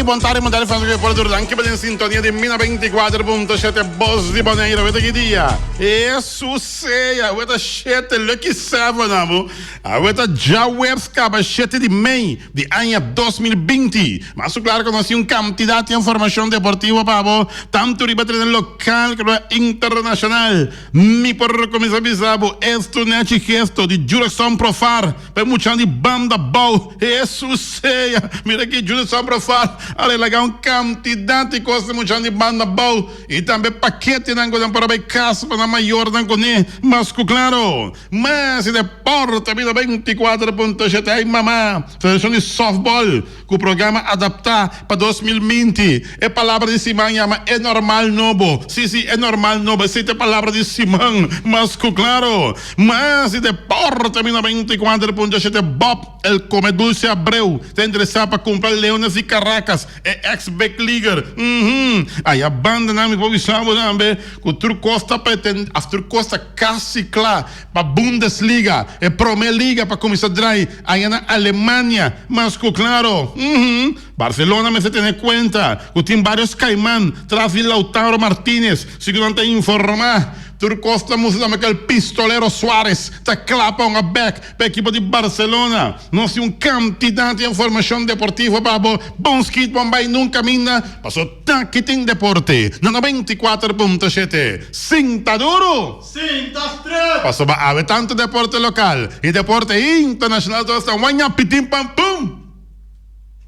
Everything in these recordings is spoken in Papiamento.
Bon tardi, bon tardi, fans por tur. Danki pa den sintonia di Mina 24.7 Bos di Bonaire. Weta ki dia? Jesus sea, weta shete, lucky seven amo. Aweta djaweps kaba shete di mei di aña 2020. Mas su klaro ku nos tin un kantidat di informashon deportivo pa bo, tantu riba tereno lokal komo internashonal. Mi por kuminsá bisa bo esto nechi gesto di Jurison Profar pa e muchanan di Banda Bou. Hesus sea! Mira ki Jurison Profar a relagá un kantidat di kos pa e muchanan di Banda Bou i tambe paketenan ku nan por a bai kas pa nan mayornan kuné. Mas ku klaro, mas deporte bida 24.7 Ay mama! Federashon di Sòftbòl Ku programa adaptá pa 2020, e palabra di siman yama E Normal Nobo. Sí, sí, E Normal Nobo. Esei ta e palabra di siman mas ku klaro. Mas di deporte mi 94.7 Bob El Come Dulce Abreu ta interesá pa kumpra Leones di Caracas, e ex big leaguer. Uhum. Aya bandanan mi por bisa bo tambe ku tur kos ta pretendé, of tur kos ta kasi kla Pa Bundesliga, e prome liga pa cuminsa drai aña na Alemania, mas cu claro, uhum, Barcelona mester tene cuenta cu tin varios caiman tras di Lautaro Martinez, segun nan ta informa. Tur cos ta mustra tambe cu el pistolero Suarez ta cla pa hunga bek pa ekipo di Barcelona. Nos tin un cantidad di informacion deportivo pa bo, bon skit bon bay nunca minda, paso taki tin deporte na 94.7. Sinta duro! Sinta stret! Pasobra awe tantu deporte lokal i deporte internashonal ta sta waña pitin pam pum!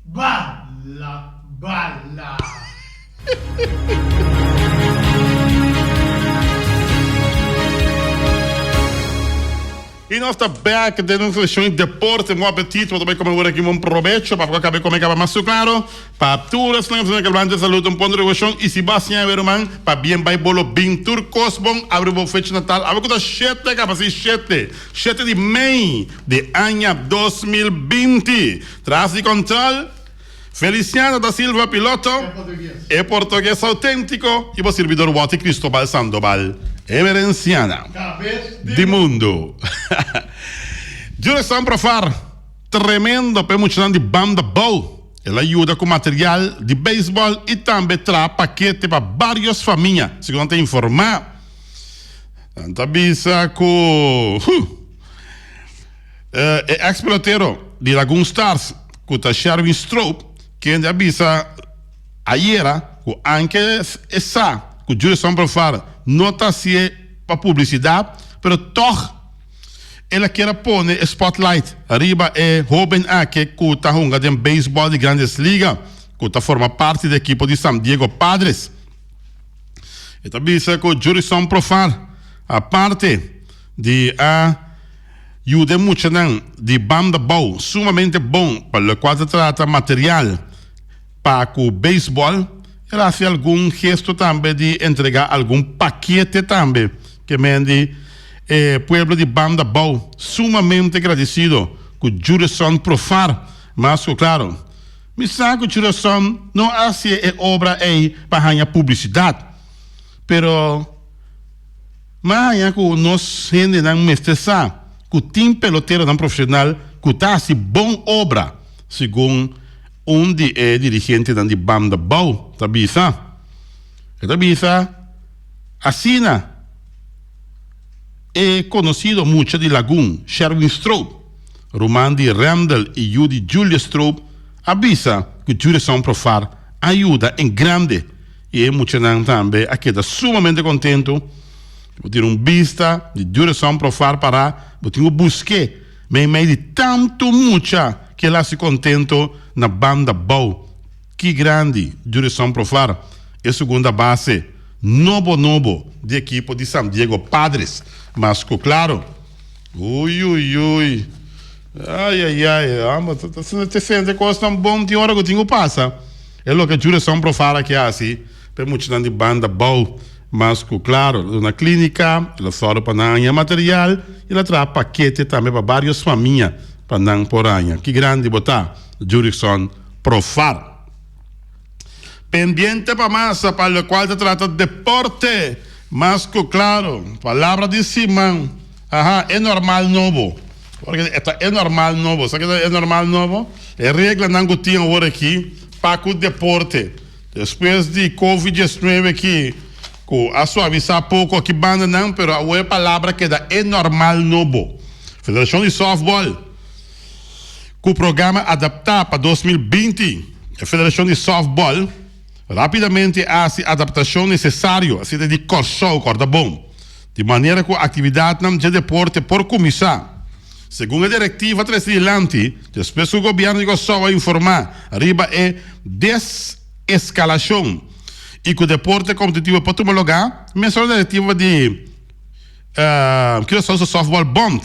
Bala bala! I nos ta bek den un seshon di deporte. Bon apetit, bo ta bai kome ora aki. Bon probecho pa bo kabe kome kaba mas su klaro. Pa tur esnan ku ta saluda un pon revashon i si bo a siña e ruman pa bien bai bolo bin tur kos bon abri bo fecha natal awe ku ta shete kaba si shete shete di mei di aña 2020 tras di kòntròl Feliciano da Silva piloto e portoges autentiko i bo sirbidor Watty Cristobal Sandoval Emerenciana di mundu Jurison Profar tremendo pa e muchanan di Banda Bou. El a yuda ku material di beisbòl i tambe traha pakete pa bários famia, segun nan ta informá. Nan ta bisa ku e eks pelotero di Lagoon Stars, ku ta Sherwin Stroop, kende a bisa ayera ku anke e sa ku Jurison Profar no ta hasié pa publisidat, pero tòg El a kier a pone e spotlight riba e hoben aki ku ta hunga den beisbòl di Grandes Liga, ku ta forma parti di ekipo di San Diego Padres. E ta bisa ku Jurison Profar, aparte di a yuda e muchanan di banda bou sumamente bon pa lokual ta trata material pa ku beisbòl, el a hasi algun gesto tambe di entrega algun pakete tambe ke men di E pueblo di Banda Bou sumamente gradisido ku Jurison Profar, mas ku klaro mi sa ku Jurison no a hasi e obra ei pa haña publisidat, pero mi a haña ku nos hendenan mester sa ku tin peloteronan profesional ku ta hasi bon obra, segun un di e dirigentenan di Banda Bou ta bisa. E ta bisa asina. E konosido mucha di Lagun, Sherwin Stroop, ruman di Randall i yu di Julia Stroop, a bisa ku Jurison Profar a yuda en grande i e muchanan tambe a keda sumamente kontentu. Bo tin un bista di Jurison Profar pará, bo tin ku busk'é meimei di tantu mucha ku el hasi kontentu na banda bou. Ki grandi Jurison Profar, e segunda base nobo nobo di ekipo di San Diego Padres. Mas ku klaro. Ui ui ui. Ai ai ai. Amba ta ta sente kosnan bon tin ora ku tin ku pasa. E loke Jurison Profar a ke hasi pa e muchanan di banda bou. Mas ku klaro. El a duna klínika, el a sòru pa nan haña material i el a traha pakete tambe pa bários famia pa nan por haña. Ki grandi bo ta, Jurison Profar. Pendiente pa masa pa locual ta trata deporte, mas cu claro, palabra di siman, aha, e normal nobo. Porque e ta e normal nobo. Sa kico ta e normal nobo? E reglanan cu tin awor aki. pa ku deporte. Despues di Covid 19 ki ku a suavisá poko aki bandanan pero awor e palabra keda e normal nobo. Federashon di Sòftbòl ku programa adaptá pa 2020. E Federashon di Sòftbòl rápidamente a hasi adaptashon nesesario, asina di Kòrsou, kòrda bon, di manera ku aktividatnan dje deporte por kuminsá. Segun e direktiva trese dilanti, despues ku gobièrnu di Kòrsou a informá riba e deseskalashon i ku deporte kompetitivo por tuma lugá, mesora direktiva di Curaçao Softball Bond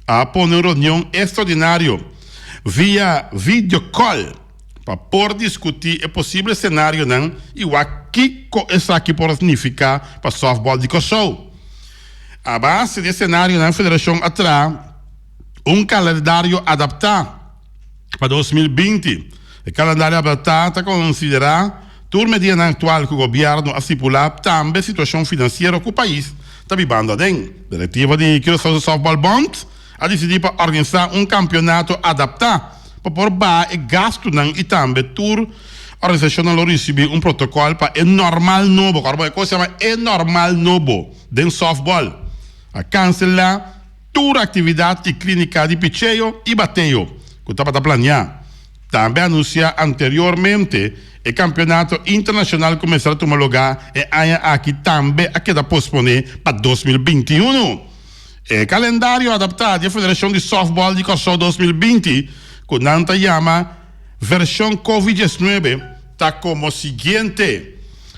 a pone un reunion ekstraordinario via video call pa por diskutí e posibel senarionan i wak kiko esaki por nifiká pa sòftbòl di Kòrsou. A base di e senarionan federashon a traha un kalendario adaptá pa 2020. E kalendario adaptá ta konsiderá tur medidanan aktual ku gobièrnu a stipulá, tambe situashon finansiero ku pais ta bibando aden. Direktiva di Curaçao Softball Bond a disidí pa organisá un kampeonato adaptá pa por baha e gastunan i tambe tur organisashonnan lo risibí un protokòl pa e normal nobo. Kòrda bo e kos yama e normal nobo den sòftbòl. A kanselá tur aktividat i klínika di picheo i bateo ku tabata planiá. Tambe a anunsiá anteriormente e kampeonato internashonal ku mester a tuma lugá e aña aki tambe a keda posponé pa 2021. E kalendario adaptá di e Federashon di Sòftbòl di Kòrsou 2020, ku nan ta yama Vershon Covid 19, ta komo siguiente,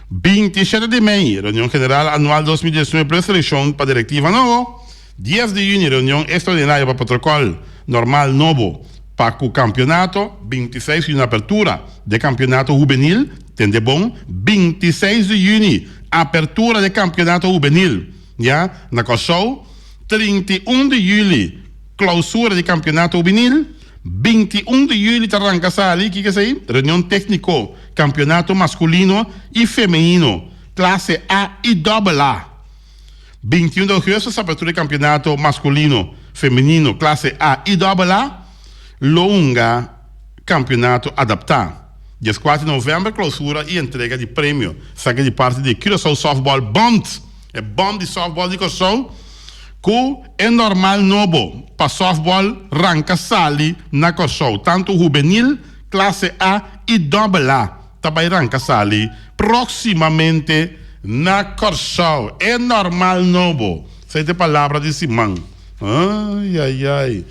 27 di mei, Reunion General Anual 2019 preselekshon pa direktiva nobo, 10 di yüni, Reunion ekstraordinario pa protokòl normal nobo pa ku kampionato, 26 yüni apertura di kampionato hubenil, tende bon, 26 di yüni apertura di kampionato hubenil. Ya na Kòrsou, 31 di yüli klousura di kampionato hubenil, 21 di yüli ta ranka sali, kiko esei? Reunion tékniko kampionato maskulino i femenino klase A i dòbel A. 21 di ougùstùs apertura di kampionato maskulino, femenino klase A i dòbel A lo hunga kampionato adaptá. 14 di novèmber klousura i entrega di premio, esaki di parti di Curaçao Softball Bond. E bòm di sòftbòl di Kòrsou ku e normal nobo pa sòftbòl ranka sali na Kòrsou. Tantu hubenil, klase A i dòbel A ta bai ranka sali próksimamente na Kòrsou. E normal nobo, esei ta e palabra di siman. Ai ai ai,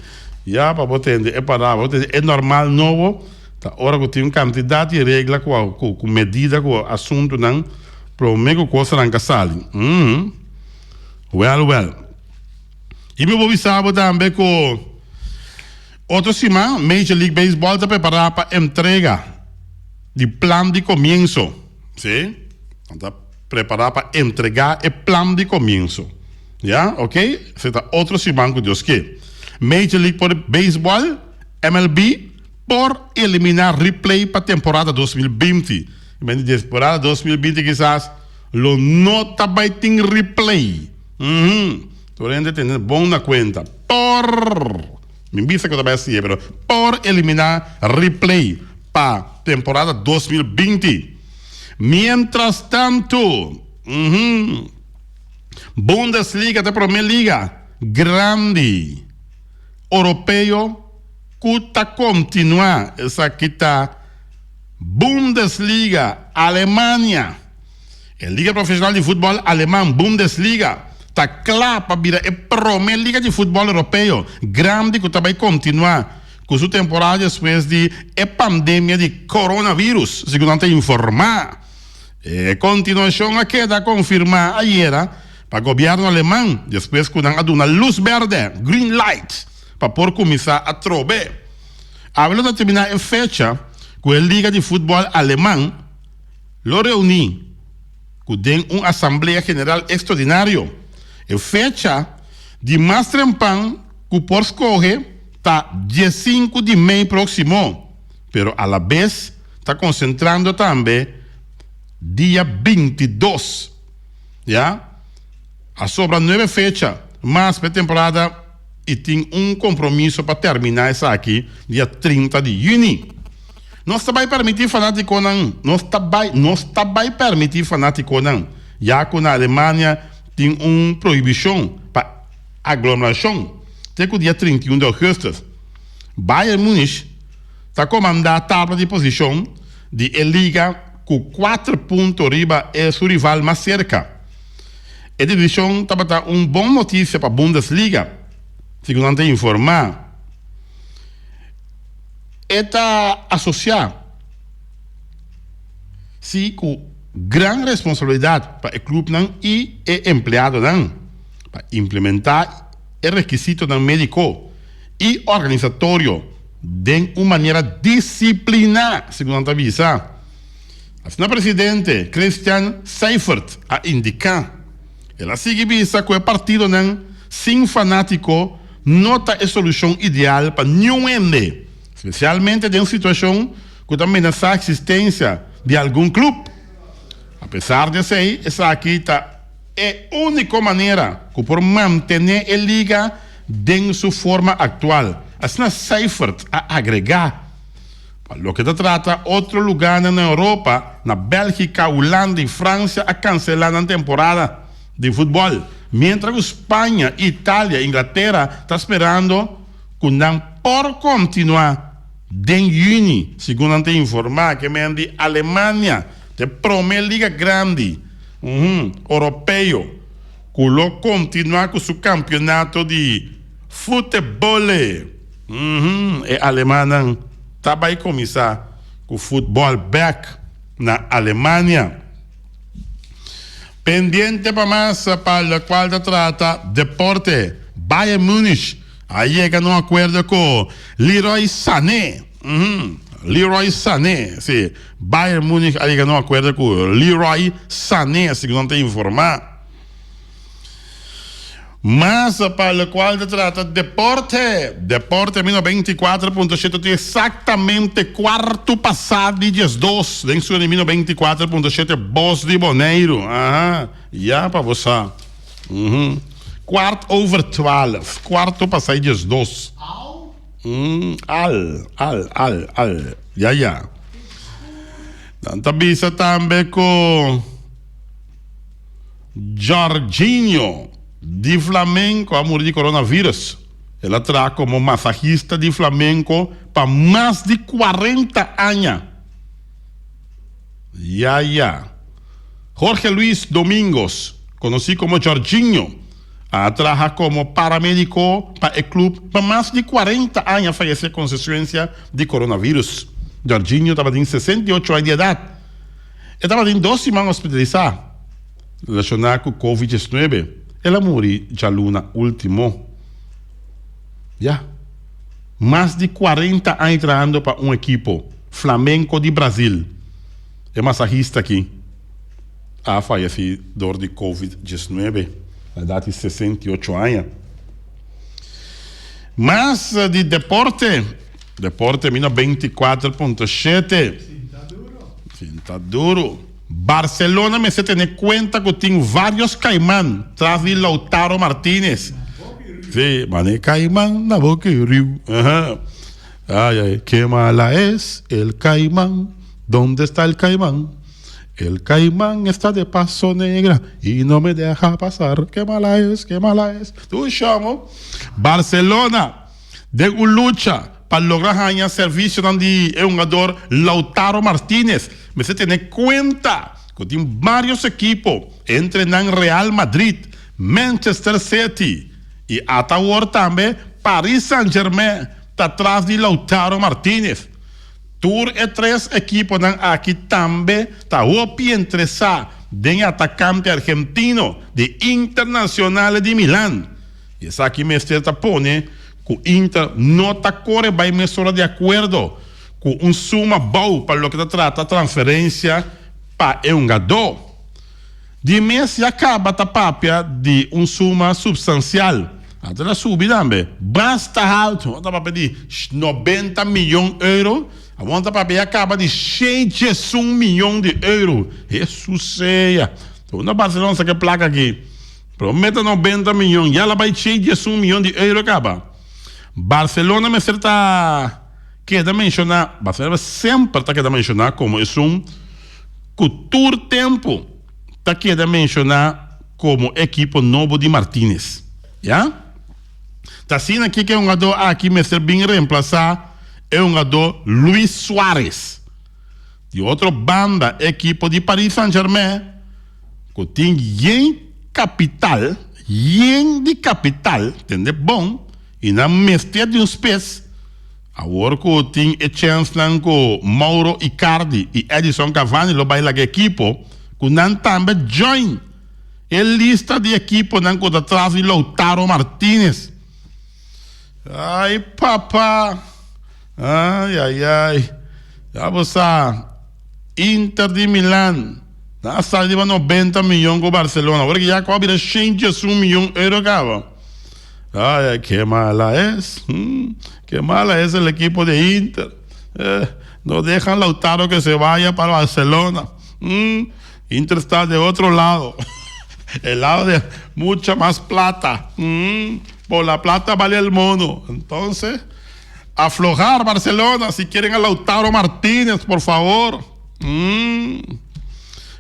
ya pa bo tende e palabra, bo tende e normal nobo ta ora ku tin un kantidat di regla ku medida ku asuntunan. Prome ku kosnan ka sali. Uhm. Wèl, wèl. I mi por bisa bo tambe ku otro siman Major League Baseball ta prepará pa entrega di plan di komienso. Sí, nan ta prepará pa entregá e plan di komienso. Ya, oke. Esei ta otro siman ku Dios ke. Major League por Baseball, MLB, por eliminá replay pa temporada 2020. Men di temporada 2020 kisas lo no ta bai tin replay. Uhum. Tur hende tene bon na cuenta. Por, mi bisa cu ta bai haci'e, pero por elimina replay pa temporada 2020. Mientras tanto, uhum, Bundesliga ta e prome liga grandi Europeo cu ta continua. Esaki ta Bundesliga, Alemania, E liga profesional di futbòl aleman, Bundesliga, ta kla pa bira e promé liga di futbòl europeo grandi ku ta bai kontinuá ku su temporada despues di e pandemia di coronavirus, segun nan ta informá. E kontinuashon a keda konfirmá ayera pa gobièrnu aleman despues ku nan a duna lus bèrdè, green light, pa por kuminsá atrobe. Awe lo ta terminá e fecha ku e liga di futbòl aleman lo reuní ku den un asamblea general ekstraordinario. E fecha di mas trempan ku por skohe ta 15 di mei próksimo, pero alabes ta konsentrando tambe dia 22. Ya a sobra nuebe fecha mas pa e temporada. I tin un kompromiso pa terminá esaki dia 30 di yüni. Nos ta bai permití fanátikonan, nos ta bai, nos ta bai permití fanátikonan, ya ku na Alemania tin un prohibishon pa aglomerashon te ku dia 31 di ougùstùs. Bayern Munich ta komandá tabla di posishon di e liga ku kuater punto riba e su rival mas serka. E desishon tabata un bon notisia pa Bundesliga, segun nan ta informá. E ta asosiá si ku gran responsabilidat pa e klupnan i e empleadonan pa implementá e rekisitonan médiko i organisatorio den un manera disipliná, segun nan ta bisa. Asina presidente Christian Seifert a indiká. El a sigui bisa ku e partidonan sin fanátiko no ta e solushon ideal pa niun hende, spesialmente den un situashon ku ta menasá eksistensia di algun klup. Apesar di esei, esaki ta e úniko manera ku por mantené e liga den su forma aktual, asina Seifert a agregá. Pa loke ta trata otro lugánan na Europa, na Bélgika, Hulanda i Fransia a kanselá nan temporada di futbòl, miéntras ku Spaña, Italia i Inglatera ta sperando ku nan por kontinuá den yüni, segun nan ta informá. Ke men di Alemania ta e promé liga grandi oropeo ku lo kontinuá ku su kampionato di futebole. E alemannan ta bai kuminsá ku futbòl bèk na Alemania. Pendiente pa mas pa lokual ta trata deporte, Bayern Munich a yega na un akuerdo ku Leroy Sané. Leroy Sané, si, Bayern Munich a yega na un akuerdo ku Leroy Sané, segun nan ta informá. Mas pa locual ta trata deporte, deporte mi 94.7 tin exactamente cuarto pasa di 12 den su mi 94.7 Bos di Boneiru. Aha, ya pa bo sa. Mhm. Kwart over twaalf, cuarto pasa di 12. Mm, al, al, al, al. Ya, ya. Dan ta bisa tambe cu Jorginho di Flamenco a muri di coronavirus. El a traha como masahista di Flamenco pa mas di cuarenta aña. Ya ya. Jorge Luis Domingos, conoci como Jorginho, a traha como paramedico pa e club pa mas di cuarenta aña a fayece consecuencia di coronavirus. Jorginho tabatin 68 aña di edad. E tabatin dos siman hospitalisá relashoná ku Covid 19. El a muri djaluna último. Ya. Mas di kuarenta aña trahando pa un ekipo, Flamenco di Brazil. E masahista aki a fayesí dor di Covid 19 na edat di 68 aña. Mas di deporte. Deporte mina 24.7. Sinta duro. Barcelona mester tene cuenta cu tin varios caiman tras di Lautaro Martinez. Sí, mane caiman na boca di riu. Aha. Ay, ay, qué mala es el caimán. ¿Dónde está el caimán? El caimán está de paso negra y no me deja pasar. Qué mala es, qué mala es. Tu chamo. Barcelona Den un lucha pa logra haña servisionan di e hungador Lautaro Martinez, mester tene kuenta ku tin vários ekipo, entre nan Real Madrid, Manchester City i ata awor tambe Paris Saint-Germain ta tras di Lautaro Martinez. Tur e tres ekiponan aki tambe ta hopi interesá den e atakante argentino di Internazionale di Milan. I esaki mester ta pone ku Inter no ta kore bai mesora di akuerdo ku un suma bou pa loke ta trata transferensia pa e hungadó. Di mes ya kaba ta papia di un suma supstansial, anto el a subi tambe basta haltu, awor ta papia di 90 miyon euro, awor ta papia ya kaba di 101 miyon di euro. Hesus sea! Unda Barcelona saka e plaka aki? Prome ta 90 miyon, ya la bai chei 11 miyon di euro kaba. Barcelona mester ta keda menshoná, Barcelona semper ta keda menshoná komo esun ku tur tempu ta keda menshoná komo ekipo nobo di Martinez. Ya. Ta asina ki ku e hungadó aki mester bin remplasá e hungadó Luis Suarez. Di otro banda ekipo di Paris Saint-Germain ku tin yen kapital, yen di kapital, tende bon, i nan mester di un spes, awor ku tin e chènsnan ku Mauro Icardi i Edison Cavani lo bai laga ekipo, ku nan tambe join e lista di ekiponan ku ta tras di Lautaro Martinez. Ay papa! Ay ay ay! Ya bo sa, Inter di Milan nan a sali riba 90 miyon ku Barcelona, awor ki ya kaba bira 101 miyon euro kaba. Ay ay, ke mala es, ke mala es el ekipo de Inter. No dejan Lautaro que se vaya para Barcelona. Inter sta de otro lado, el lado de mucha mas plata. Por la plata vale el mono. Entonces, aflojar Barcelona si quieren a Lautaro Martínez, por favor. Mm.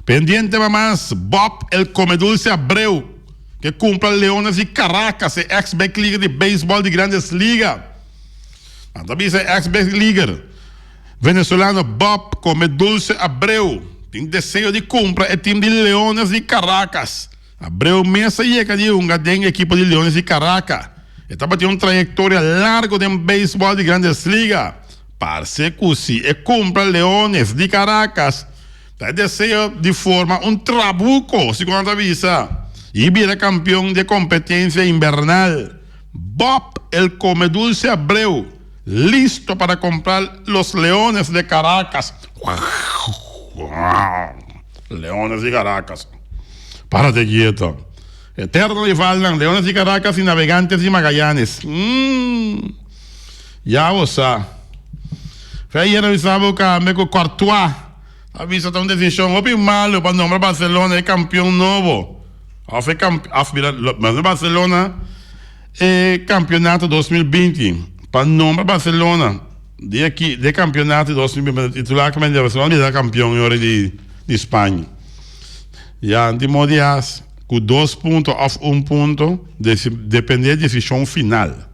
Pendiente mamás, Bob el Comedulce Abreu, que cumpla Leones y Caracas, e ex big leaguer de béisbol de Grandes Ligas. Nan ta bisa e ex big leaguer venezolano Bob Comedulce Abreu tin deseo di cumpra e team di Leones di Caracas. Abreu mes a yega di hunga den ekipo di Leones di Caracas. E tabatin un trayektoria largo den beisbòl di Grandes Liga. Parse ku si e kumpra Leones di Caracas, ta e deseo di forma un trabuko, segun nan ta bisa, i bira kampion di e kompetensia invernal. Bob el Comedulce Abreu, listo para comprar los Leones de Caracas. Leones di Caracas. Párate quieto. Eterno rivalnan, Leones di Caracas y Navegantes di Magallanes. Mm. Ya bo sa. Fe ayer a bisa bo cambe cu Courtois a bisa ta un decision hopi malo pa nombra Barcelona e campeon nobo. Of e camp of mira Barcelona e campeonato 2020 pa nombra Barcelona di aki di e campeonato 2020 titular di Barcelona bira campeon e ora di di Spaña. Ya di modo as ku dos punto of un punto depende e desishon final.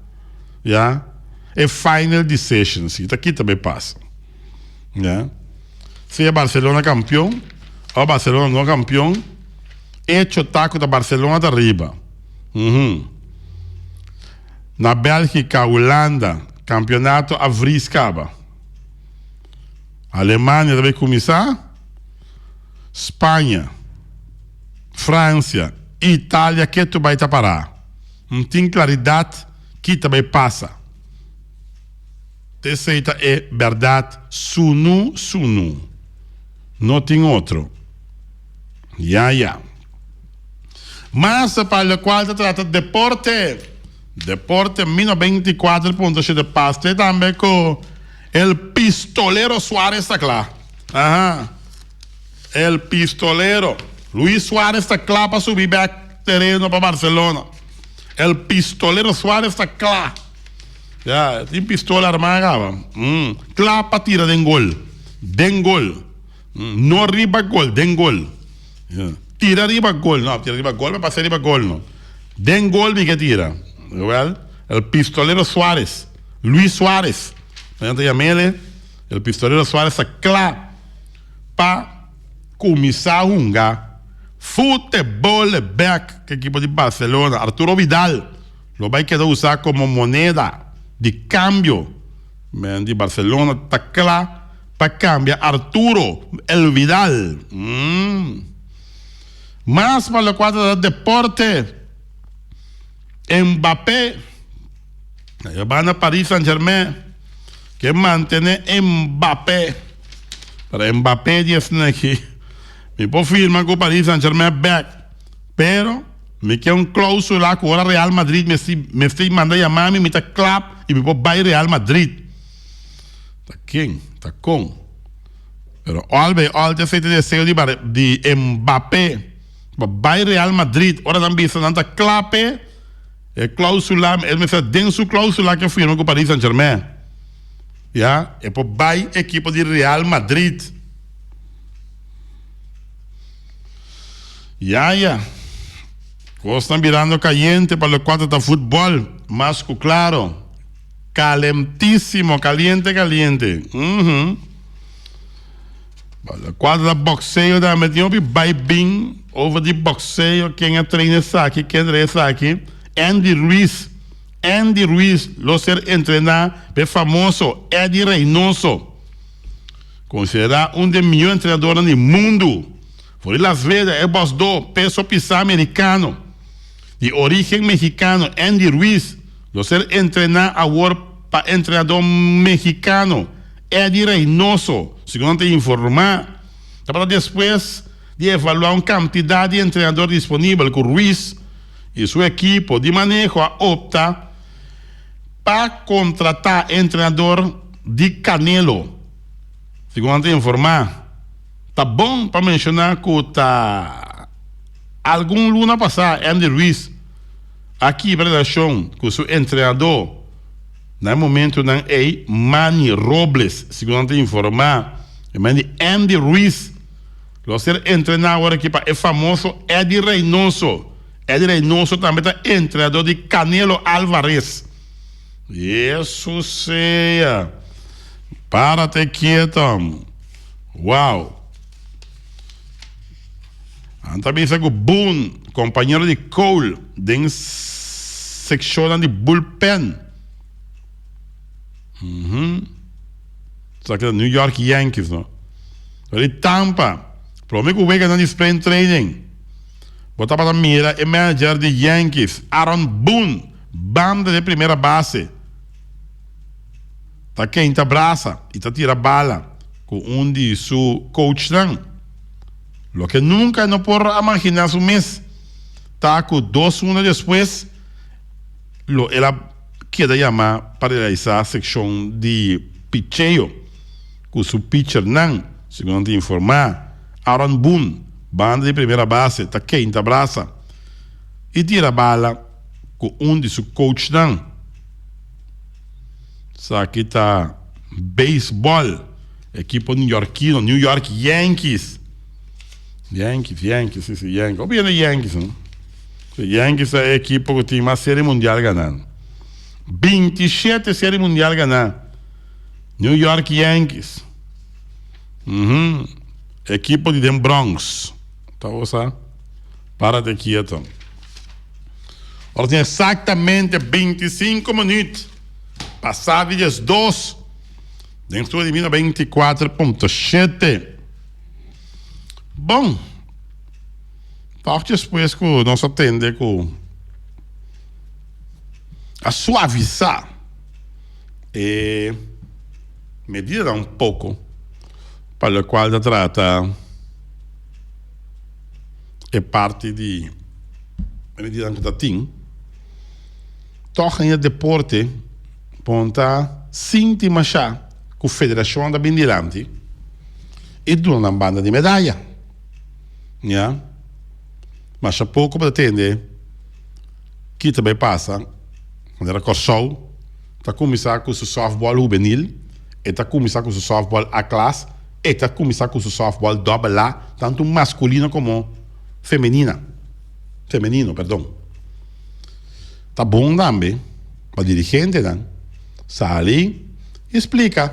Ya e final decision si ta kita bay pasa. Ya sea Barcelona campeon of Barcelona no campeon echo ta ku ta Barcelona ta riba. Uhum. Na Belgica, Hulanda campeonato a vries caba. Alemania ta bay cuminsa. Spaña, Francia i Italia ketu bai ta pará. N tin klaridat ki ta bai pasa. T'esei ta e bèrdat sunu sunu. No tin otro. Ya ya. Mas pa lokual ta trata deporte, deporte mi 94.7 paste tambe ku el pistolero Suarez ta kla. Aha. El pistolero. Luis Suarez ta kla pa subi bek tereno pa Barcelona. El pistolero Suarez ta kla. Ya, e tin pistola armá kaba. Mm. Kla pa tira den gol. Den gol. Mm. No riba gol, den gol. Ya. Tira riba gol. No, tira riba gol, pa pasa riba gol no. Den gol mi ke tira. Wel, el pistolero Suarez. Luis Suarez. Nan ta yam'ele. El pistolero Suarez ta kla pa kuminsá hunga futebol bek ku ekipo di Barcelona. Arturo Vidal lo bai keda usá komo moneda di kambio. Men di Barcelona ta kla pa kambia Arturo El Vidal. Mas pa lokual ta deporte, Mbappé. Na e banda Paris Saint Germain ke mantene Mbappé. Pero Mbappé di esnan aki mi por firma ku Paris Saint Germain bek pero mi ke un clausula ku ora Real Madrid mester manda yama mi mi ta klap y mi por bay Real Madrid. Ta ken? Ta kon? Pero al bay al ta esei ta deseo di di Mbappé pa bay Real Madrid ora nan bisa nan ta klape. E clausula, el mester den su clausula ke firma ku Paris Saint Germain. Ya, e por bai ekipo di Real Madrid. Ya ya. Kosnan birando kayente pa lokual ta ta futbòl, mas ku klaro. Kalentísimo, kaliente kaliente. Uhum. Pa lokual ta ta bokseo tambe tin hopi bai bin over di bokseo, ken a train esaki, ken a train esaki. Andy Ruiz, Andy Ruiz lo ser entrená pa e famoso Eddie Reynoso. Konsiderá un di e mihó entrenadornan di mundu. For di Las Vegas, e bòsdó peso pisá merikano di orígen mexikano Andy Ruiz lo ser entrená awor pa entrenadó mexikano Eddie Reynoso, segun nan ta informá. Tabata despues di evaluá un kantidat di entrenador disponibel ku Ruiz i su ekipo di maneho a opta pa kontratá entrenador di Canelo. Segun nan ta informá, ta bon pa menshoná ku ta algun luna pasá Andy Ruiz a kibra relashon ku su entrenadó na e momentunan ei, Manny Robles. Segun nan ta informá, e man di Andy Ruiz lo ser entrená awor aki pa e famoso Eddie Reynoso. Eddie Reynoso tambe ta entrenador di Canelo Alvarez. Yesus sea! Párate kieto! Wow! Nan ta bisa ku Boone, kompañero di Cole den sekshonnan di bullpen. Uhum. Esaki ta New York Yankees, no? Di Tampa, prome ku weganan di spring training. Bo tabata mira e manager di Yankees, Aaron Boone, banda di primera base, ta keinta brasa i ta tira bala ku un di su coachnan. Loke nunka e no por a magina su mes ta ku dos luna despues lo el a keda yama pa realisa sekshon di picheo ku su pitchernan, segun nan ta informa. Aaron Boone, banda di primera base, ta keinta brasa i tira bala ku un di su coachnan. Esaki ta beisbòl, ekipo newyorkino, New York Yankees. Yankees, Yankees, si, si, Yankees. Hopi hende Yankees, no? Yankees ta e ekipo ku tin mas Serie Mundial ganá. 27 Serie Mundial ganá. New York Yankees. Uhum. Ekipo di den Bronx. Ta bo sa? Párate quieto. Ora tin exactamente 25 minuut pasá di 12 den studio di Mina 24.7. Bon, tòg despues ku nos a tende ku a suavisá e medidanan un poko pa lokual ta trata e parti di e medidanan ku ta tin, tòg ainda deporte por ta sinti mashá ku federashon ta bin dilanti i duna nan banda di medaya. Ya. Masha poko bo ta tende ki ta bai pasa manera Kòrsou ta kuminsá ku su sòftbòl hubenil, e ta kuminsá ku su sòftbòl A klas, e ta kuminsá ku su sòftbòl dòbel A, tantu maskulino komo femenina, femenino, perdon. Ta bon tambe pa dirigentenan sali i splika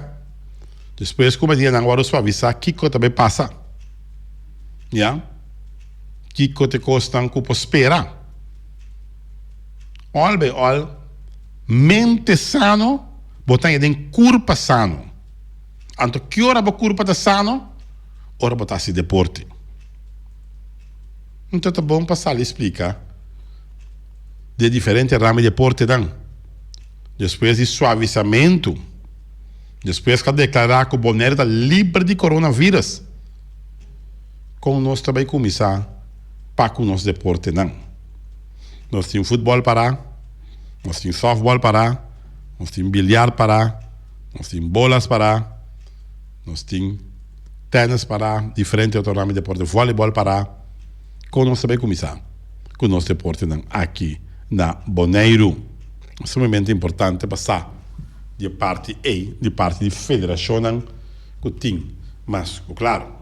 despues ku medidanan wòrdu suavisá kiko ta bai pasa, ya. Kiko ta e kosnan ku por spera? Òl bai òl, mente sano bo ta haña den kurpa sano. Anto ki ora bo kurpa ta sano? Ora bo ta hasi deporte. Anto ta bon pa sali splika di e diferente rama di deportenan. Despues di suavisamentu, despues ku a deklará ku Bonaire ta liber di coronavirus. Kon nos ta bai kuminsá pa ku nos deportenan? Nos tin futbòl pará, nos tin sòftbòl pará, nos tin biliar pará, nos tin bolas pará, nos tin tènis pará, diferente otro rama di deporte, vòlibòl pará. Kon nos ta bai kuminsá ku nos deportenan aki na Boneiru? Sumamente importante pa sa. di e parti ei, di parti di federashonnan ku tin mas ku klaro.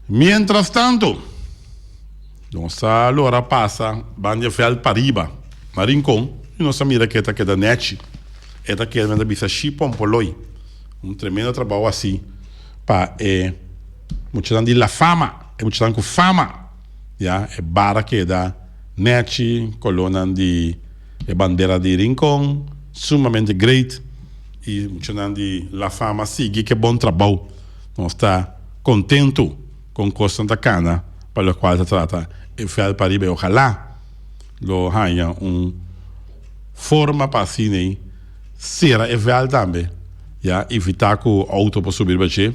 Mientras tanto, nos ta lora pasa banda e vèlt pariba na Rincon i nos ta mira ku e ta keda nèchi. E ta keda men ta bisa shi pompoloi. Un tremendo trabou hasi pa e muchanan di La Fama, e muchanan ku fama. Ya, e bar a keda nèchi, kolónan di e bandera di Rincon sumamente great i muchanan di La Fama sigui ku e bon trabou. Nos ta kontentu kon kosnan ta kana pa lokual ta trata e vèlt pariba i ojalá lo haña un forma pa asina ei sera e vèlt tambe ya evitá ku outo por subi riba dje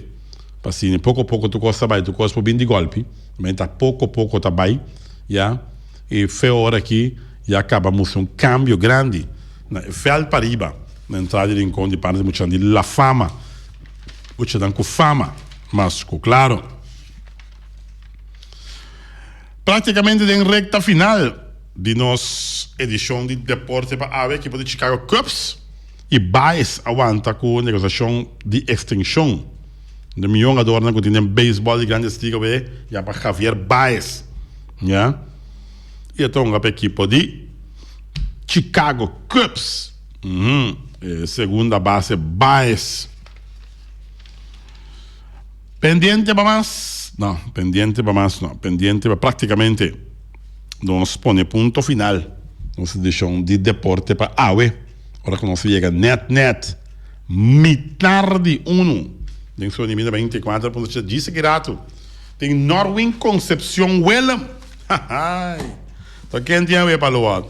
pa asina poko poko tur kos ta bai tur kos por bin di gòlpi men ta poko poko ta bai ya i fe ora aki ya kaba mustra un kambio grandi na e vèlt pariba na entrada di Rincon di parti di muchanan di La Fama. Muchanan ku fama, mas ku klaro. Praktikamente den rekta final di nos edishon di Deporte pa awe, ekipo di Chicago Cubs i Baez a wanta ku negosiashon di ekstenshon. De mihó hungadornan ku tin den beisbòl di Grandes Liga awe ya pa Javier Baez, ya. I e ta hunga pa ekipo di Chicago Cubs. E segunda base Baez. Pendiente pa mas? No, pendiente pa mas no. Pendiente pa prácticamente nos pone punto final nos edicion di Deporte pa awe. Ora cu nos yega net net mitar di uno den su animina 24.7 djis aki rato tin Norwin Concepcion Willem. Hahay! Ta ken tin awe pa lo ot?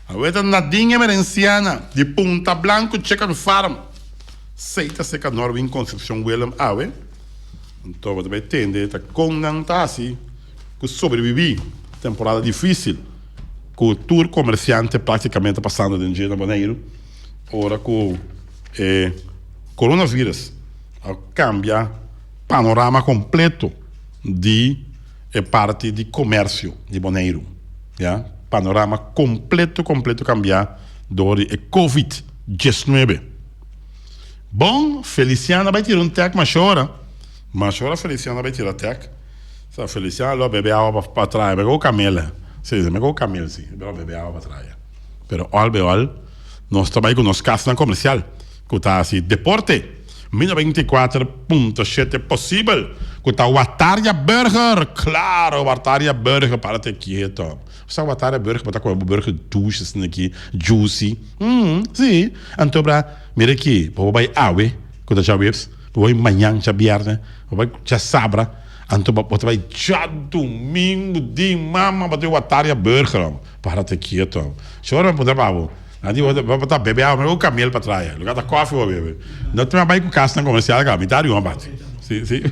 Awe ta Nadine Emerenciana di Punta Blanco Chicken Farm. Sei ta seca Norwin Concepcion Willem awe. Anto bo ta bay tende ta con nan ta haci cu sobrevivi temporada dificil cu tur comerciante practicamente ta pasando den dje na Boneiru ora cu e coronavirus a cambia panorama completo di e parti di comercio di Boneiru ya panorama completo completo cambia door di e covid 19. Bon, Feliciana bai tira un tek mashora. Mashora Feliciana bai tira tek. Sa Feliciana lo bebe awa pa pa traha, meko kamel. Si, meko kamel si, lo bebe awa pa traha. Pero al be al, nos ta bai ku nos kasnan komersial ku ta hasi deporte. Mil 24.7 posibel ku ta Wataria Burger. Klaro, Wataria Burger, parate kieto. Sa Wataria Burger, bo ta kome bo burger dushi asina aki, juicy. Mm, si. Anto bra, mira aki, bo por bai awe, ku ta djaweps, bo bai mañan djabièrnè, bo bai djasabra, anto bo ta bai djadumingu di mama bo ta bai Wataria Burger. Parate kieto. Si ora mi puntra pa bo, nan di bo ta bebe awa, mi ku kamel pa trae, lo ta kofi bo bebe. No ta bai ku kasnan komersial ka, mi ta ariba bati. Si, si.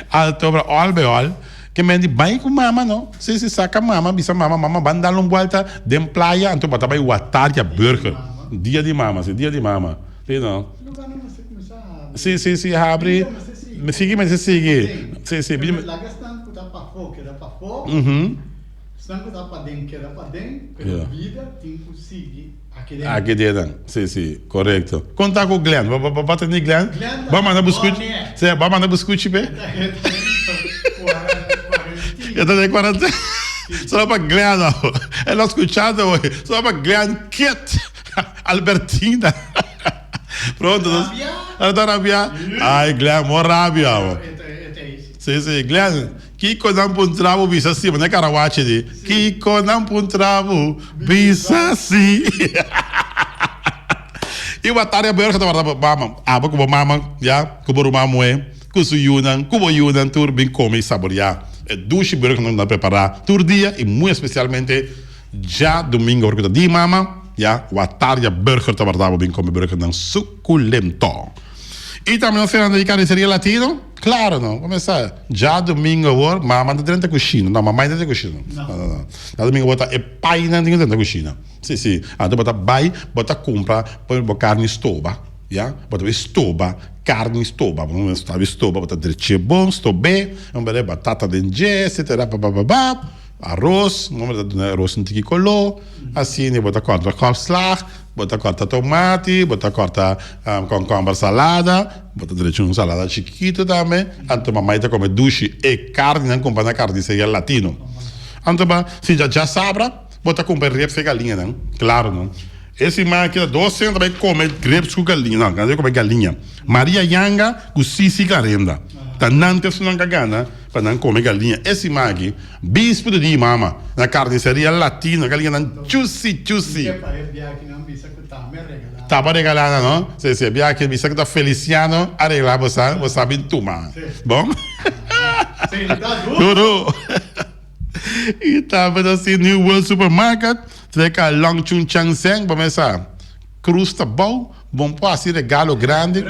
Anto bra, òl be òl. Ke men di bai ku mama no. Si si saka mama bisa mama mama ban dal un buelta den playa anto bo ta bai Wataria Burger. Dia di mama si dia di mama si no. Si si si habri sigui mester sigui si si. Laga esnan ku ta pafó keda pafó esnan ku ta paden keda paden pero bida tin ku sigui aki den. Aki den si si korekto. Kon ta ku Glenn bo bo ta ni Glenn bo a manda buskuchi si bo a manda buskuchi p'e. E ta den kuarentena solo pa Glenn awo e lo skuchando hoy solo pa Glenn Kit Albertina pronto nos ta rabia ay Glenn bo rabia awo si si Glenn kiko nan puntra bo bisa si mane karawachi di kiko nan puntra bo bisa si i wataria burger ta warda mama abo ku bo mama ya ku bo ruman muhe. Ku su yunan, ku bo yunan tur bin kome i saboriá e dushi burgernan ku nan prepará tur dia i muy espesialmente djadumingu ora ku ta di mama, ya Wataria Burger ta warda bo bin kome burgernan sukulento. I tambe nos Fernando di Carniceria Latino, klaro no, bo mester sa djadumingu awor mama ta drenta kushina, no mamai ta drenta kushina, no no no, djadumingu awor ta e painan tin ku drenta kushina, si si, anto bo ta bai bo ta kumpra bo karni stoba, ya, bo ta bai stoba. Carni stoba, bo no sabi stoba, bo ta dreche bon, stob'é, un bere batata den dje, etcetera, babababab, aros, un homber ta duna aros un tiki coló, asina bo ta corta kòpslag, Bo ta kòrta tomati, bo ta kòrta kònkòmber salada, bo ta drecha un salada chikitu tambe. Anto mamai ta kome dushi e karninan kumpra na karniseria latino. Anto ba si dja djasabra bo ta kumpra e ribs ku e galiñanan, klaro no. E siman aki ta dos sena ta bai kome ribs ku galiña, no, nan ta bai kome galiña. Maria Yanga ku Sisi Clarenda ta nan te esunnan ka gana pa nan kome galiña e siman aki. Bispu di di mama na carniceria latino galiñanan juicy juicy. Taba regala nan no. Si si e biaha aki bisa ku ta Feliciano a regla bo sa bo sa bin tuma. Bon? Duru. I tambe ta si New World Supermarket treka Long Chun Chang Seng bo mesa Cruz ta bou bon por hasi regalo grandi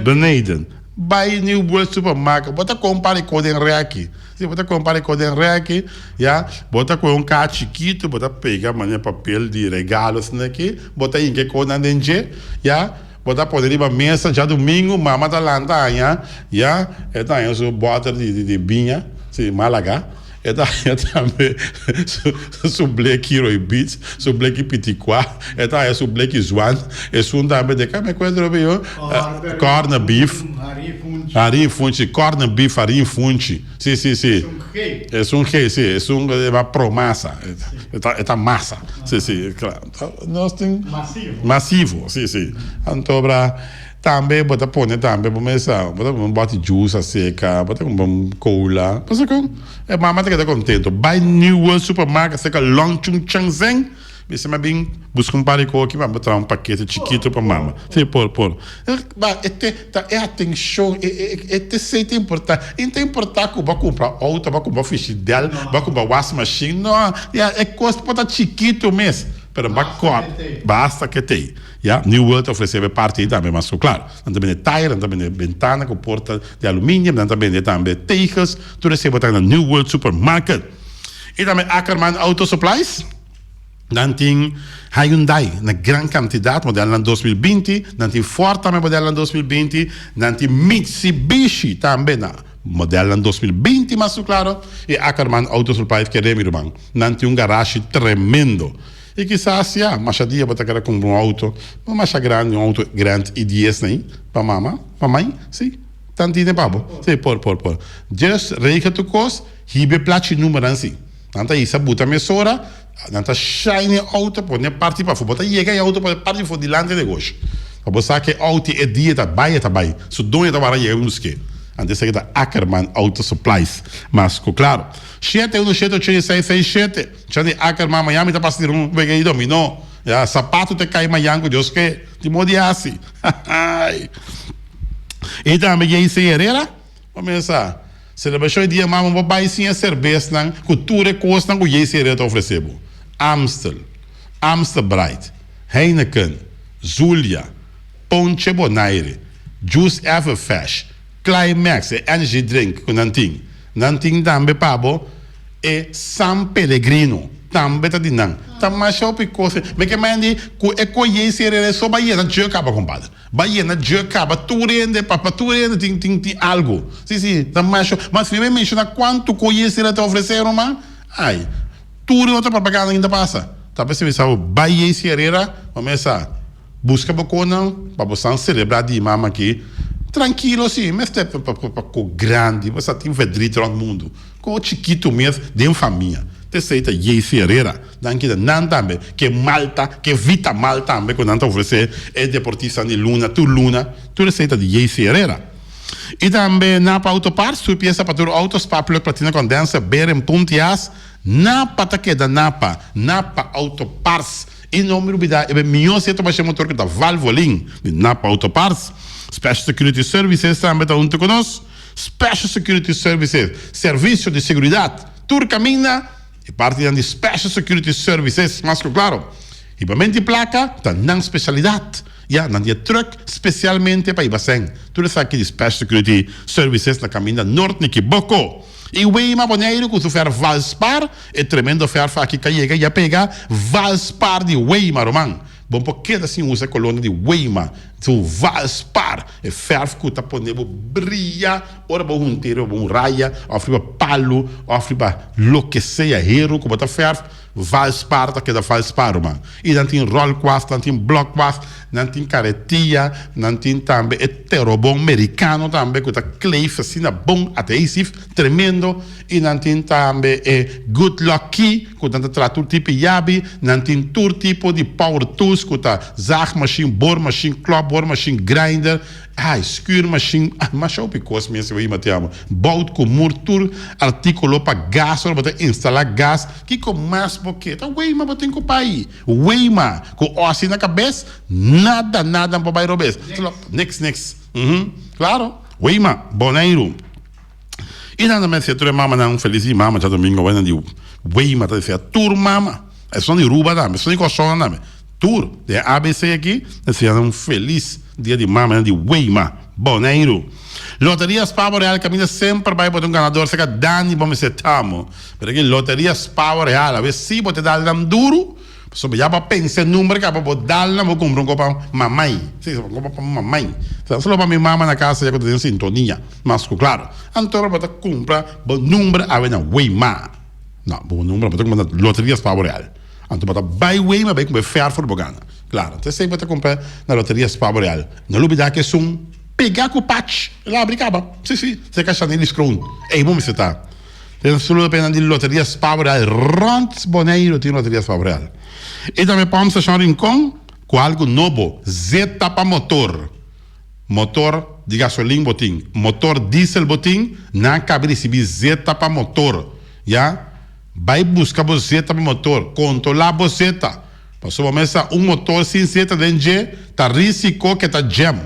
beneden. Bai New World Supermarket bo ta compra di ko den reki si bo ta compra di ko den reki ya bo ta coge un caha chikito bo ta pega manera papel di regalo asina aki bo ta hinca e konan den dje ya bo ta pone riba mesa djadumingu mama ta lanta aña ya e ta haña su boter di di biña si Malaga. E ta haña tambe su bleki roibits, su bleki pitikua, e ta haña su bleki zwan, esun tambe de kame kuentro mi yo, corn beef, harin funchi, corn beef, harin funchi, si si si, esun gei, si, esun e promasa, e ta masa, si si, nos tin, masivo, si si, anto bra. Tambe bo ta pone tambe bo mesa, bo ta kumpra un bòti juice aseka, bo ta kumpra un cola, pasobra ku e mama ta keda kontento. Bai New World Supermarket seka Long Chun Chang Zeng, bisa mi a bin buska un par di koki pa bo traha un pakete chikitu pa mama. Si, por, por. Ba, e te, ta e atenshon, e, e, e te esei ta importá. I no ta importá ku bo a kumpra outo, bo a kumpra fishidèl, bo a kumpra wasmashin, no, ya, e kos por ta chikitu mes, pero bo a kòrda, basta ke t'ei. Ya, New World ta ofresé e parti ei tambe, mas ku klaru. Nan ta bende tayer, nan ta bende bentana ku porta di aluminium, nan ta bende tambe tegels, tur esei bo ta na New World Supermarket. I tambe Ackerman Auto Supplies, nan tin Hyundai na gran kantidat, modelnan 2020, nan tin Ford tambe modelnan 2020, nan tin Mitsubishi tambe na modelnan 2020, mas ku klaru. I Ackerman Auto Supplies kere mi ruman, nan tin un garashi tremendo. I kisas, ya, masha dia bo ta keda kumpra un outo, no masha grandi, un outo Grand i10 nei, pa mama, pa mai, si, tan tine pa bo, si, por, por, por. Just regel tur kos, hiba e plachi numernan si. Nan ta hisa buta mesora, nan ta shine e outo, pone parti pafó, bo ta yega e outo pone parti pafó dilanti e negoshi. Pa bo sa ku e outo e dia ta bai, e ta bai. Su doño ta wara yega busk'é. Anto esaki ta Ackerman Auto Supplies. Mas ku klaro. Shete uno shete ocho i seis seis shete. Cha di Ackerman mañan mi ta pasa tira un wega di dominó. Ya, sapato ta kai mañan ku Dios ke. Tin modo di hasi. Hahaai. I tambe JC Herrera, bo mesa selebrashon e dia mama bo bai sin e serbesnan ku tur e kosnan ku JC Herrera ta ofresé bo. Amstel, Amstel Bright, Heineken, Zulia, Ponche Bonaire, Juice Everfresh, Climax, e energy drink ku nan tin. Nan tin tambe pa bo e San Pellegrino, tambe ta di nan. Ta masha hopi kos. Mi ke mandi ku e koyei serere so ba yena dje kaba kompadre. Ba yena dje kaba tur hende pa pa tur hende tin tin tin algu. Si si ta masha. Mas mi bai menshona kuantu koyei serere ta ofresé ruman. Ai tur e otro propaganda ki ta pasa. Ta p'esei mi sa bo bai yei serera bo mesa. Buska bo konan pa bo san selebrá di mama aki trankilo si mester pa pa ko grandi bo sa tin verdriet rònt mundu ko chikitu mes den famia t'esei ta Jaycee Herrera danki na nan tambe ke malta ke vita mal tambe ku nan ta ofresé e deportistanan di luna tur luna tur esei ta di Jaycee Herrera i tambe Napa Auto Parts tur piesa pa tur auto spark plug platina condenser beren puntias Napa ta keda Napa Napa Auto Parts. I no mi lubida e mihó seta pa she motor ku ta Valvoline di Napa Auto Parts. Special Security Services tambe ta huntu ku nos. Special Security Services, servisio di seguridat tur kaminda e partinan di Special Security Services mas ku klaro. Hibamento di plaka ta nan spesialidat. Ya, nan tin e truck spesialmente pa hiba sèn. Tur esaki di Special Security Services na kaminda Noord Nikiboko. I Weima Boneiru ku su fèr Valspar. E tremendo fèrf aki ka yega i a pega Valspar di Weima, ruman. Bo por keda sin usa e kolona di Weima. Su Valspar, e fèrf ku ta pone bo bria ora bo hunta riba un raya òf riba palu òf riba loke sea heru ku bo ta fèrf, Valspar ta keda Valspar ruman. I nan tin ròlkwast, nan tin blòkwast, nan tin karetia, nan tin tambe e terobon merikano tambe ku ta kleef asina bon, adhesive, tremendo. I nan tin tambe e Good Luck Key ku nan ta traha tur tipo di yabi. Nan tin tur tipo di power tools ku ta zaagmachine, boormachine, klopboormachine, grinder, ai, schuurmachine, ai, masha hopi kos mes bo ima te amo. Bout ku mur, tur artíkulo pa gas ora bo ta instalá gas. Kiko mas bo ke? Ta Weima bo tin ku pai. Weima ku osi na kabes, nada, nada no por bai robes. Niks, niks. Klaro, Weima, Boneiru. I nan ta mester tur e mamanan un felis di mama djadomingo awe nan di Weima ta desea tur mama esun di Ruba tambe esun di Kòrsou tambe tur den ABC aki ta desea nan un felis dia di mama nan di Weima Boneiru Loteria Spa Boreal kaminda semper bai bo ta un ganador seka Dani bo mester tamo pero aki Loteria Spa Boreal awe si bo ta dal nan duru. Pasobra ya bo a pensa e number kaba bo dal nan bo kumpra un kopa mamai. Si, un kopa pa mamai. Ta solo pa mi mama na kasa ya ku ta den sintonia, mas ku klaro. Anto bo ta kumpra bo number awe na Weima. No, bo number bo ta kumpra na Loterias Pavo Real. Anto bo ta bai Weima bai kumpra e fèrf for bo gana. Klaro, anto esei bo ta kumpra na Loterias Pavo Real. No lubida ku esun pega ku pach, el a abri kaba. Si, si, serka Shanelis Kroon. Ei bo mester ta. Den solo pena di Loteria Spavo Real rond Boneiru tin Loteria Spavo Real. I tambe Pump Station Rincon ku algu nobo, zeta pa motor. Motor di gasolin bo tin, motor diesel bo tin, nan kabi risibi zeta pa motor. Ya, bai buska bo zeta pa motor, kontrola bo zeta. Pasobra bo mester sa un motor sin zeta den dje ta risiko ke ta jam.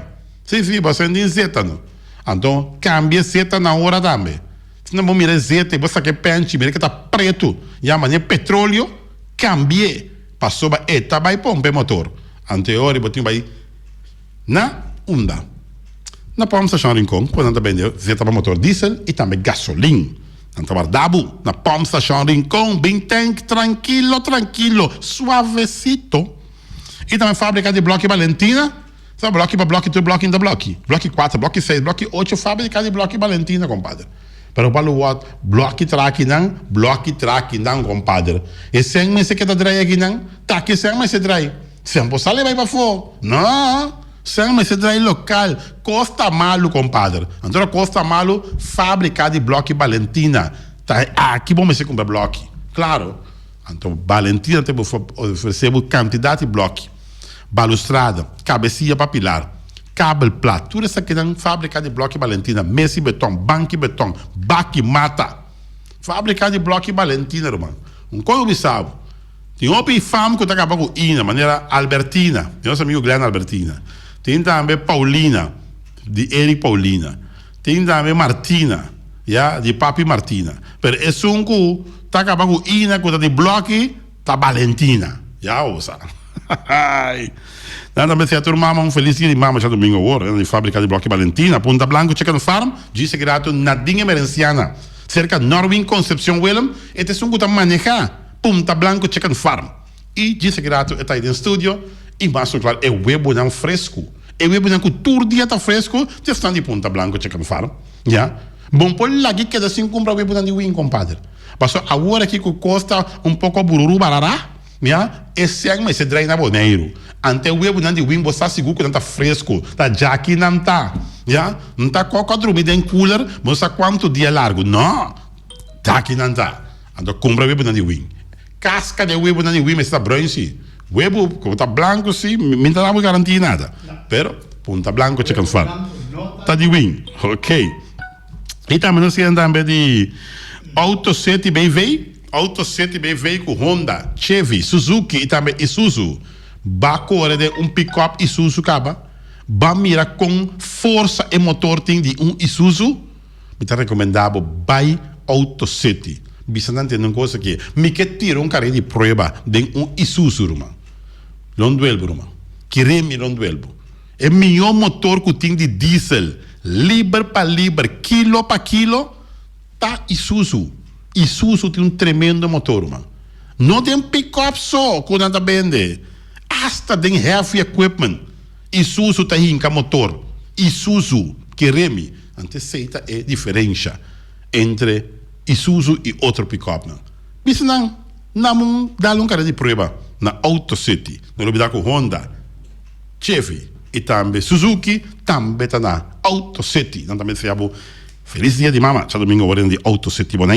Si, si, bo sin zeta no. Anto kambia zeta na ora tambe. Si nan bo mira e zeta y bo saca e penchi mira ke ta preto ya mane petroleo cambie pasobra e ta bay pompa e motor anto e ora bo tin bay na unda na pump station Rincon cu nan ta bende zeta pa motor diesel y tambe gasolin nan ta warda bo na pump station Rincon bin tank trankilo trankilo suavecito y tambe fabrica di bloki Valentina. Sa bloki pa bloki tur bloki ta bloki. Bloki kuater, bloki seis, bloki ocho, fabrika di bloki Balentina kompader. Pero pa lo wòt bloki trakinan, bloki trakinan kompader. E sèn mester keda drai akinan, ta ki sèn mester drai. Sèn por sali bai pafó. No! Sèn mester drai lokal. Kos ta malu kompader. Anto ora kos ta malu, fabrika di bloki Balentina. Ta aki bo mester kumpra bloki. Klaro. Anto Balentina ta ofresé bo kantidat di bloki. Balustrada, kabesia pa pilar, kabel plat, tur esakinan fabrika di bloki Balentina, mesi beton, banki beton, baki mata. Fabrika di bloki Balentina ruman. Un koe bisa bo, tin hopi fam ku ta kaba ku ina, manera Albertina, di nos amigu Glenn Albertina. Tin tambe Paulina, di Eric Paulina. Tin tambe Martina, ya, di papi Martina. Pero esun ku ta kaba ku ina ku ta di bloki, Ta Balentina. Ya bo sa. Nan ta mester tur mama un felis dia di mama djadomingo awor. Nan di fabrica di bloki Balentina, Punta Blanco Chicken Farm, djis grato Nadine Emerenciana. Cerca Norwin Concepcion Willem e ta esun cu ta maneha Punta Blanco Chicken Farm. Y djis grato e ta ahi den studio y mas cu claro e webonan fresco. E webonan cu tur dia ta fresco ta esnan di Punta Blanco Chicken Farm. Ya. Bon por lagi keda sin cumpra webonan di win compadre. Pasobra awor aki ku kos ta un poko bururu barara, ya, e sèn mester drai na Boneiru. Ante e webunan di win bo sa sigur ku nan ta fresku, ta djaki nan ta, ya. N ta koko a drumi den cooler bo no sa kuantu dia largu. No! Djaki nan ta. Anto kumpra webunan di win. Kaska di e webunan di win mester ta bruin si. Webu ku ta blanku si, mi no ta dabo garantia nada. Pero punta blanku chicken farm ta di win. Ok. I tambe nos tin tambe di Auto City BV, Auto City BV ku Honda, Chevy, Suzuki i tambe Isuzu. Ba kore den un pick-up Isuzu kaba, ba mira kon forsa e motor tin di un Isuzu. Mi ta rekomendá bo bai Auto City. Bisa nan tende un kos aki, mi ke tira un kare di prueba den un Isuzu, ruman. Lo nduel bo, ruman. Kere mi lo nduel bo. E mihó motor ku tin di diesel, liber pa liber, kilo pa kilo, ta Isuzu. Isuzu tin un tremendo motor, ruman. No den pick-up so ku nan ta bende, asta den heavy equipment. Isuzu ta hinka motor. Isuzu, kere mi. Anto esei ta e diferensha entre Isuzu i otro pikòpnan. Bisa nan, Nan un dal un kara di prueba na Auto City. No lubidá ku Honda, Chevy i tambe Suzuki tambe ta na Auto City. Nan tambe desea bo felis dia di mama. Djadumingu awor den di Auto City Boneiru.